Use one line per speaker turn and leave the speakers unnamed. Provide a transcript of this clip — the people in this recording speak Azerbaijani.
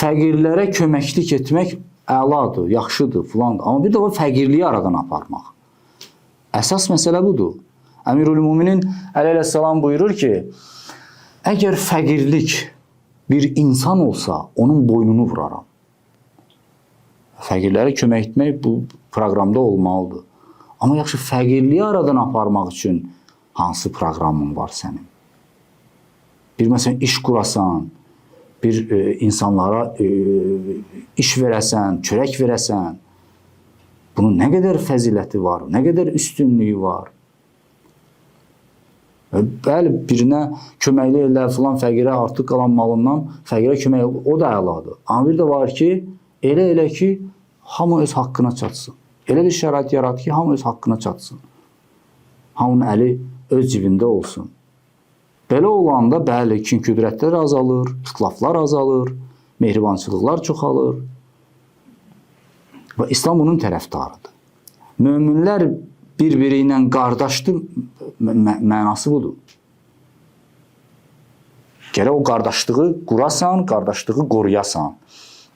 Fəqirlərə köməklik etmək əladır, yaxşıdır, filandır. Amma bir də var fəqirliyi aradan aparmaq. Əsas məsələ budur. Əmirül Müminin əleyhissalam buyurur ki, əgər fəqirlik bir insan olsa, onun boynunu vuraram. Fəqirlərə kömək etmək bu proqramda olmalıdır. Amma yaxşı, fəqirliyi aradan aparmaq üçün hansı proqramın var sənin? Bir məsələn iş qurasan, bir insanlara iş verəsən, çörək verəsən, bunun nə qədər fəziləti var, nə qədər üstünlüyü var. Bəli, birinə köməklik elə filan fəqirə artıq qalan malından fəqirə kömək, o da əladır. Amma bir də var ki, elə ki, hamı öz haqqına çatsın. Elə bir şərait yarat ki, hamı öz haqqına çatsın. Hamının əli öz cibində olsun. Belə olanda, bəli, kin-küdrətlər azalır, ixtilaflar azalır, mehribançılıqlar çoxalır. Və İslam bunun tərəfdarıdır. Möminlər bir-biri ilə qardaşdır, mənası budur. Gərək o qardaşlığı qurasan, qardaşlığı qoruyasan.